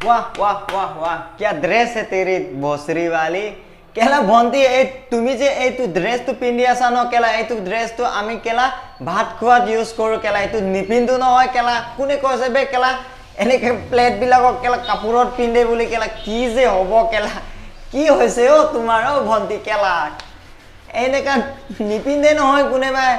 वाह वाह वाह वाह, क्या ड्रेस है तेरी भोसरी वाली। কেলা ভণ্টি, এই তুমি যে এইটো ড্ৰেছটো পিন্ধি আছা ন কেলা, এইটো ড্ৰেছটো আমি কেলা ভাত খোৱাত ইউজ কৰোঁ কেলা, এইটো নিপিন্ধো নহয় কেলা। কোনে কৈছে বে কেলা এনেকে প্লেটবিলাকক কেলা কাপোৰত পিন্ধে বুলি কেলা? কি যে হ'ব কেলা, কি হৈছে অ' তোমাৰ অ' ভণ্টি কেলা, এনেকা নিপিন্ধে নহয় কোনেবাই।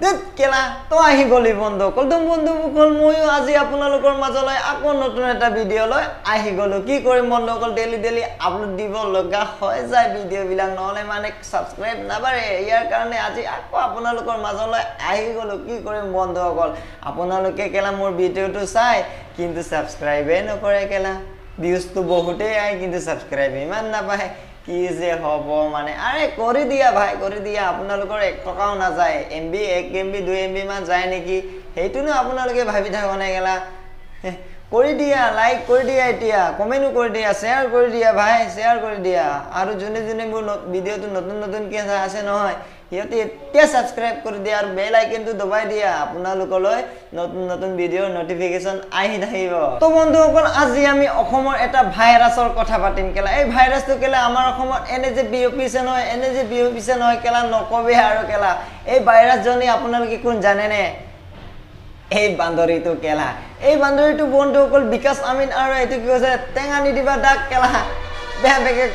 ধেৎ কেলা, তই আহি গ'লি বন্ধুসকল। তো বন্ধুসকল, ময়ো আজি আপোনালোকৰ মাজলৈ আকৌ নতুন এটা ভিডিঅ' লৈ আহি গ'লো। কি কৰিম বন্ধুসকল, ডেইলি ডেইলি আপলোড দিব লগা হৈ যায় ভিডিঅ'বিলাক, নহ'লে মানে ছাবস্ক্ৰাইব নাবাঢ়ে। ইয়াৰ কাৰণে আজি আকৌ আপোনালোকৰ মাজলৈ আহি গ'লো। কি কৰিম বন্ধুসকল, আপোনালোকে কেলা মোৰ ভিডিঅ'টো চাই কিন্তু ছাবস্ক্ৰাইবেই নকৰে কেলা। ভিউজটো বহুতেই আহে কিন্তু ছাবস্ক্ৰাইব ইমান নাপায়। কি যে হ'ব মানে। আৰে কৰি দিয়া ভাই, কৰি দিয়া, আপোনালোকৰ 1 টকাও নাযায়। M B 1 M B 2 M B মান যায় নেকি, সেইটোনো আপোনালোকে ভাবি থাকো নে কেলা? কৰি দিয়া, লাইক কৰি দিয়া, এতিয়া কমেণ্টো কৰি দিয়া, শ্বেয়াৰ কৰি দিয়া ভাই, শ্বেয়াৰ কৰি দিয়া। আৰু যোনে যোনে মোৰ ভিডিঅ'টো নতুন নতুনকৈ চাই আছে নহয়, সিহঁতে এতিয়া ছাবস্ক্ৰাইব কৰি দিয়া আৰু বেল আইকনটো দবাই দিয়া, আপোনালোকলৈ নতুন নতুন ভিডিঅ'ৰ নটিফিকেশ্যন আহি থাকিব। তো বন্ধুসকল, আজি আমি অসমৰ এটা ভাইৰাছৰ কথা পাতিম কেলা। এই ভাইৰাছটো কেলা আমাৰ অসমত এনে যে বিয়পিছে নহয়, এনে যে বিয়পিছে নহয় কেলা, নকবে আৰু কেলা। এই ভাইৰাছজনী আপোনালোকে কোন জানেনে? এই বান্দৰীটো কেলা। এই বান্দৰীটো বন্ধুসকল বিকাশ আমিন আৰু এইটো কি কৈছে, টেঙা নিদিবা দাক কেলা, বেয়া বেয়াকে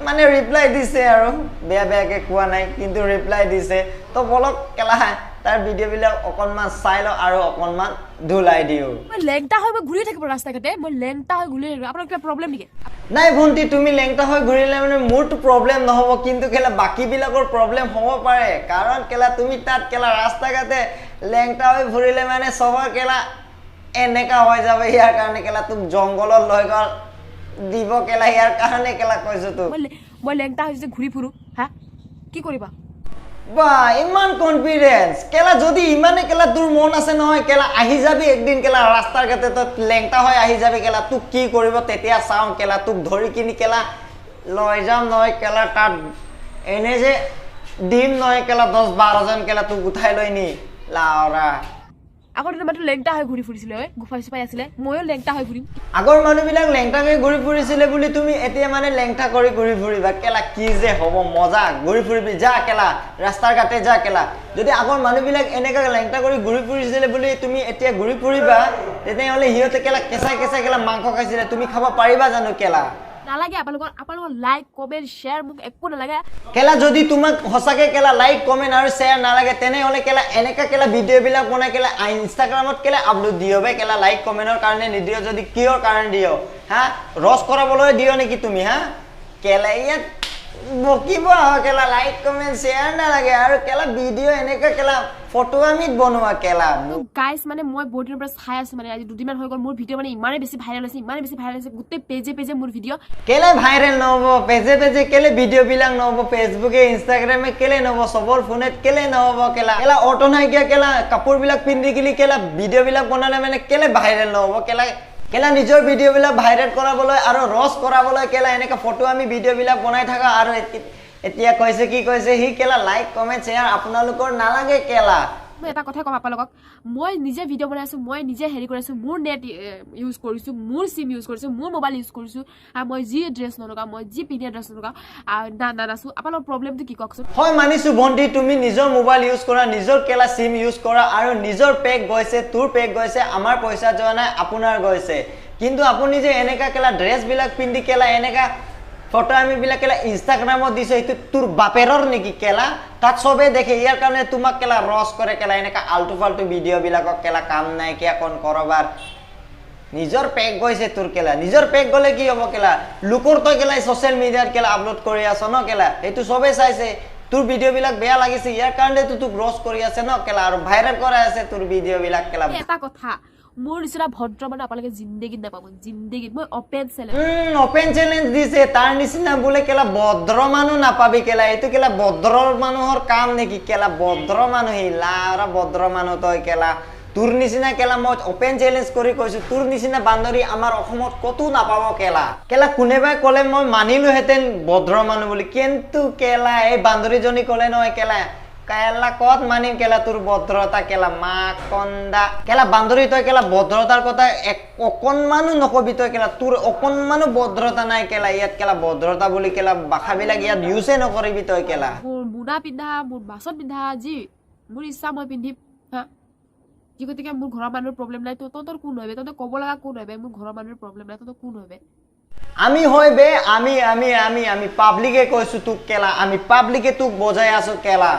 মানে ৰিপ্লাই দিছে আৰু, বেয়া বেয়াকে কোৱা নাই কিন্তু ৰিপ্লাই দিছে। তো বলক কেলা, তাৰ ভিডিঅ'বিলাক অকণমান চাই লওঁ আৰু অকণমান ধুলাই দিওঁ। মই লেংটা হৈ মই ঘূৰি থাকিব ৰাস্তা ঘাটে, মই লেংটা হৈ ঘূৰি থাকিব, আপোনাৰ কিবা প্ৰব্লেম নেকি? নাই ভণ্টি, তুমি লেংটা হৈ ঘূৰিলে মানে মোৰতো প্ৰব্লেম নহ'ব, কিন্তু কেলা বাকীবিলাকৰ প্ৰব্লেম হ'ব পাৰে। কাৰণ কেলা তুমি তাত কেলা ৰাস্তা ঘাটে লেংটা হৈ ফুৰিলে মানে চবৰ কেলা এনেকা হৈ যাব। ইয়াৰ কাৰণে কেলা তোক জংঘলত লৈ গ'ল দিব কেলা, ইয়াৰ কাৰণে কেলা কৈছো তোক। মই লেংটা হৈ যে ঘূৰি ফুৰো, হা কি কৰিবা? বা ইমান কনফিডেন্স কেলা, যদি ইমানে কেলা তোৰ মন আছে নহয় কেলা, আহি যাবি একদিন কেলা ৰাস্তাৰ ঘাটে তই লেংটা হৈ আহি যাবি কেলা, তোক কি কৰিব তেতিয়া চাওঁ কেলা। তোক ধৰি কিনি কেলা লৈ যাম নহয় কেলা, তাত এনে যে দিম নহয় কেলা 10-12জন কেলা তোক উঠাই লৈ নি লাওৰা। আগৰ দিনত মানুহ লেংটা হৈ ঘূৰি ফুৰিছিলে, ঐ গোফাই চোফাই আছিলে, ময়ো লেংটা হৈ ঘূৰিম। আগৰ মানুহবিলাক লেংটা কৰি ঘূৰি ফুৰিছিলে বুলি তুমি এতিয়া মানে লেংটা কৰি ঘূৰি ফুৰিবা কেলা, কি যে হ'ব মজা। ঘূৰি ফুৰিবি যা কেলা, ৰাস্তাৰ ঘাটে যা কেলা। যদি আগৰ মানুহবিলাক এনেকা লেংটা কৰি ঘূৰি ফুৰিছিলে বুলি তুমি এতিয়া ঘূৰি ফুৰিবা, তেনেহ'লে সিহঁতে কেলা কেঁচাই কেঁচাই কেলা মাংস খাইছিলে, তুমি খাব পাৰিবা জানো কেলা? নালাগে আপোনালোকৰ লাইক কমেণ্ট শ্বেয়াৰ মোক একো নালাগে কেলা। যদি তোমাক সঁচাকে কেলা লাইক কমেণ্ট আৰু শ্বেয়াৰ নালাগে, তেনেহ'লে কেলা এনেকা কেলা ভিডিঅ'বিলাক বনাই কেলা ইনষ্টাগ্ৰামত কেলা আপলোড দিয় বে কেলা। লাইক কমেণ্টৰ কাৰণে নিদিয় যদি কিহৰ কাৰণে দিয়? হা, ৰস কৰাবলৈ দিয় নেকি তুমি? হা কেলা, ইয়াত বকিব কেলা, লাইক কমেণ্ট শ্বেয়াৰ নালাগে আৰু কেলা ভিডিঅ' এনেকা কেলা ফটো আমিত বনোৱা কেলা। গাইজ মানে মই বহুত দিনৰ পৰা চাই আছো, মানে আজি দুদিনমান হৈ গ'ল, মোৰ ভিডিঅ' মানে ইমানেই বেছি ভাইৰেল হৈছে, ইমানেই বেছি ভাইৰেল হৈছে, গোটেই পেজে পেজে মোৰ ভিডিঅ' কেলে ভাইৰেল নহ'ব? পেজে পেজে কেলে ভিডিঅ'বিলাক নহ'ব? ফেচবুকে ইনষ্টাগ্ৰামে কেলে নহ'ব? চবৰ ফোনত কেলে নহ'ব কেলা? কেলা অটো নাইকিয়া কেলা কাপোৰবিলাক পিন্ধি কিনি কেলা ভিডিঅ'বিলাক বনালে মানে কেলে ভাইৰেল নহ'ব কেলা? কেলা নিজৰ ভিডিঅ'বিলাক ভাইৰেল কৰাবলৈ আৰু ৰস কৰাবলৈ কেলা এনেকা ফটো আমি ভিডিঅ'বিলাক বনাই থাকা। আৰু এতিয়া কৈছে কি কৈছে সি কেলা, লাইক কমেণ্ট শ্বেয়াৰ আপোনালোকৰ নালাগে কেলা। মই এটা কথা ক'ম আপোনালোকক, মই নিজে ভিডিঅ' বনাই আছোঁ, মই নিজে হেৰি কৰি আছোঁ, মোৰ নেট ইউজ কৰিছোঁ, মোৰ চিম ইউজ কৰিছোঁ, মোৰ মোবাইল ইউজ কৰিছোঁ, আৰু মই যি ড্ৰেছ নলগাওঁ, মই যি পিন্ধে ড্ৰেছ নলগাওঁ, নানাচোঁ। আপোনালোকৰ প্ৰব্লেমটো কি কওকচোন? হয় মানিছোঁ ভণ্টি, তুমি নিজৰ মোবাইল ইউজ কৰা, নিজৰ কেলা চিম ইউজ কৰা, আৰু নিজৰ পেক গৈছে, তোৰ পেক গৈছে, আমাৰ পইচা যোৱা নাই, আপোনাৰ গৈছে। কিন্তু আপুনি যে এনেকা কেলা ড্ৰেছবিলাক পিন্ধি কেলা এনেকা ফটো আমিবিলাক কেলা ইনষ্টাগ্ৰামত দিছে, সেইটো তোৰ বাপেৰৰ নেকি কেলা? তাত চবেই দেখে, ইয়াৰ কাৰণে তোমাক কেলা ৰস কৰে কেলা। এনেকা আল্টু ফাল্টু ভিডিঅ'বিলাকক কেলা কাম নাইকিয়া কোন কৰবাৰ নিজৰ পেক গৈছে তোৰ কেলা। নিজৰ পেক গ'লে কি হ'ব কেলা? লোকৰ তই কেলা ছ'চিয়েল মিডিয়াত কেলা আপলোড কৰি আছ ন কেলা, সেইটো চবেই চাইছে, তোৰ ভিডিঅ'বিলাক বেয়া লাগিছে, ইয়াৰ কাৰণেতো তোক ৰস কৰি আছে ন কেলা, আৰু ভাইৰেল কৰাই আছে তোৰ ভিডিঅ'বিলাক কেলা। এটা কথা, মোৰ নিচিনা ভদ্ৰ মানুহ আপোনালোকে জিন্দেগীত নাপাব, জিন্দেগীত। মই অপেন চেলেঞ্জ, অপেন চেলেঞ্জ দিছে, তাৰ নিচিনা বোলে কেলা ভদ্ৰ মানুহ নাপাবি কেলা। এইটো কেলা ভদ্ৰ মানুহৰ কাম নেকি কেলা? ভদ্ৰ মানুহ সি লাৰা ভদ্ৰ মানুহ তই কেলা। তোৰ নিচিনা কেলা মই অপেন চেলেঞ্জ কৰি কৈছো, তোৰ নিচিনা বান্দৰী আমাৰ অসমত ক'তো নাপাব কেলা। কেলা কোনোবাই ক'লে মই মানিলোহেঁতেন ভদ্ৰ মানুহ বুলি, কিন্তু কেলা এই বান্দৰীজনী ক'লে নহয় কেলা কেলা ক'ত মানিম কেলা তোৰ ভদ্ৰতা কেলা মা কন্দা কেলা বান্দৰী, তই কেলা ভদ্ৰতাৰ কথা এক অকণমানো নকবি তই কেলা, তোৰ অকণমানো ভদ্ৰতা নাই কেলা। ইয়াত কেলা ভদ্ৰতা বুলি কেলা ভাষাবিলাক ইয়াত ইউজে নকৰিবি তই কেলা। মোৰ মোনা পিন্ধা, মোৰ বাছত পিন্ধা, যি মোৰ ইচ্ছা মই পিন্ধিম। হা, যি গতিকে মোৰ ঘৰৰ মানুহৰ প্ৰব্লেম নাই, তহঁতৰ কোন হয় বে? তহঁতে ক'ব লগা কোন হয় বে? মোৰ ঘৰৰ মানুহৰ প্ৰব্লেম নাই, তহঁতৰ কোন হয় বে? আমি হয় বে, আমি আমি আমি আমি পাব্লিকে কৈছো তোক কেলা, আমি পাব্লিকে তোক বজাই আছো কেলা।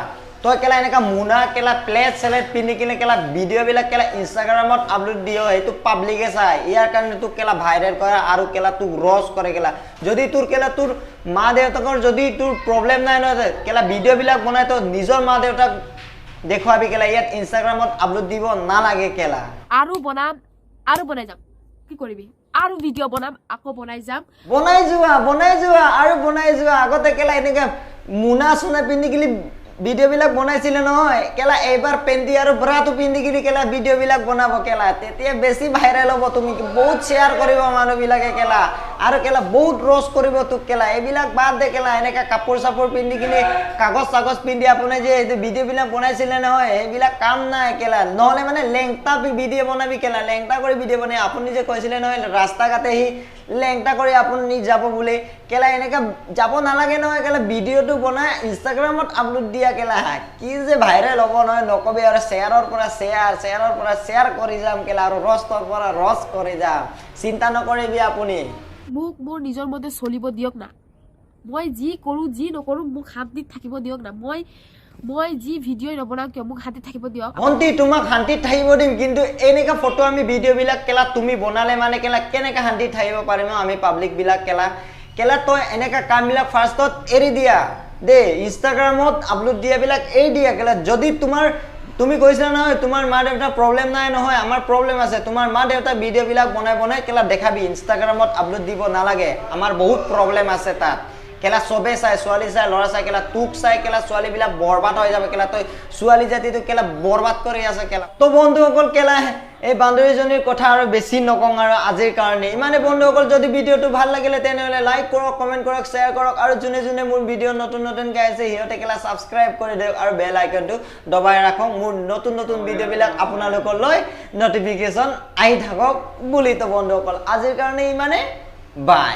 তই কেলা এনেকা মোনা কেলা প্লেট চেলেট পিন্ধি কিনে কেলা ভিডিঅ'বিলাক কেলা ইনষ্টাগ্ৰামত আপলোড দিয়, সেইটো পাব্লিকে চায়, ইয়াৰ কাৰণে তোক কেলা ভাইৰেল কৰে আৰু কেলা তোক ৰছ কৰে কেলা। যদি তোৰ কেলা তোৰ মা দেউতাকৰ যদি তোৰ প্ৰব্লেম নাই নহয় কেলা, ভিডিঅ'বিলাক বনাই তই নিজৰ মা দেউতাক দেখুৱাবি কেলা, ইয়াত ইনষ্টাগ্ৰামত আপলোড দিব নালাগে কেলা। আৰু বনাম, আৰু বনাই যাম, কি কৰিবি? আৰু ভিডিঅ' বনাম, আকৌ বনাই যাম। বনাই যোৱা, বনাই যোৱা আৰু বনাই যোৱা। আগতে কেলা এনেকা মোনা চোনা পিন্ধি কিনি ভিডিঅ'বিলাক বনাইছিলে নহয় কেলা, এইবাৰ পেন্টি আৰু ব্ৰাটো পিন্ধি কিনি কেলা ভিডিঅ'বিলাক বনাব কেলা, তেতিয়া বেছি ভাইৰেল হ'ব, তুমি বহুত শ্বেয়াৰ কৰিব মানুহবিলাকে কেলা, আৰু কেলা বহুত ৰ'জ কৰিব তোক কেলা। এইবিলাক বাদ দে কেলা, এনেকা কাপোৰ চাপোৰ পিন্ধি কিনি কাগজ চাগজ পিন্ধি আপুনি যে এইটো ভিডিঅ'বিলাক বনাইছিলে নহয়, সেইবিলাক কাম নাই কেলা। নহ'লে মানে লেংটা ভিডিঅ' বনাবি কেলা, লেংটা কৰি ভিডিঅ' বনাই। আপুনি যে কৈছিলে নহয় ৰাস্তা ঘাটে সি লেংটা কৰি আপুনি যাব বুলি কেলা, এনেকা যাব নালাগে নহয় কেলা। ভিডিঅ'টো বনাই ইনষ্টাগ্ৰামত আপলোড দিয়া কেলা, কি যে ভাইৰেল হ'ব নহয় নকবি আৰু। শ্বেয়াৰৰ পৰা শ্বেয়াৰ, শ্বেয়াৰৰ পৰা শ্বেয়াৰ কৰি যাম কেলা, আৰু ৰছৰ পৰা ৰছ কৰি যাম, চিন্তা নকৰিবি আপুনি। মোক মোৰ নিজৰ মতে চলিব দিয়ক না, মই যি কৰোঁ যি নকৰোঁ মোক শান্তিত থাকিব দিয়ক না। মই যি ভিডিঅ' নবনাওঁ কিয় মোক শান্তিত থাকিব দিয়ক। ভণ্টি তোমাক শান্তিত থাকিব দিম, কিন্তু এনেকা ফটো আমি ভিডিঅ'বিলাক কেলা তুমি বনালে মানে কেলা কেনেকা শান্তিত থাকিব পাৰিম আমি পাব্লিকবিলাক কেলা। কেলা তই এনেকা কামবিলাক ফাৰ্ষ্টত এৰি দিয়া দেই, ইনষ্টাগ্ৰামত আপলোড দিয়াবিলাক এৰি দিয়া কেলা। যদি তোমাৰ তুমি কৈছিলা নহয় তোমাৰ মা দেউতাৰ প্ৰব্লেম নাই নহয়, আমাৰ প্ৰব্লেম আছে, তোমাৰ মা দেউতাৰ ভিডিঅ'বিলাক বনাই বনাই কেলা দেখাবি, ইনষ্টাগ্ৰামত আপলোড দিব নালাগে, আমাৰ বহুত প্ৰব্লেম আছে তাত কেলা। চবে চাই, ছোৱালী চাই, ল'ৰা চাই কেলা, তোক চাই কেলা ছোৱালীবিলাক বৰবাদ হৈ যাব কেলা, তই ছোৱালী জাতিটো কেলা বৰবাদ কৰি আছে কেলা। তো বন্ধুসকল কেলা এই বান্দৰীজনীৰ কথা আৰু বেছি নকওঁ আৰু আজিৰ কাৰণে ইমানে। বন্ধুসকল যদি ভিডিঅ'টো ভাল লাগিলে তেনেহ'লে লাইক কৰক, কমেণ্ট কৰক, শ্বেয়াৰ কৰক, আৰু যোনে যোনে মোৰ ভিডিঅ' নতুন নতুনকৈ আহিছে সিহঁতে কেলা ছাবস্ক্ৰাইব কৰি দিয়ক আৰু বেল আইকনটো দবাই ৰাখক, মোৰ নতুন নতুন ভিডিঅ'বিলাক আপোনালোকলৈ নটিফিকেশ্যন আহি থাকক বুলি। তো বন্ধুসকল আজিৰ কাৰণে ইমানে, বাই।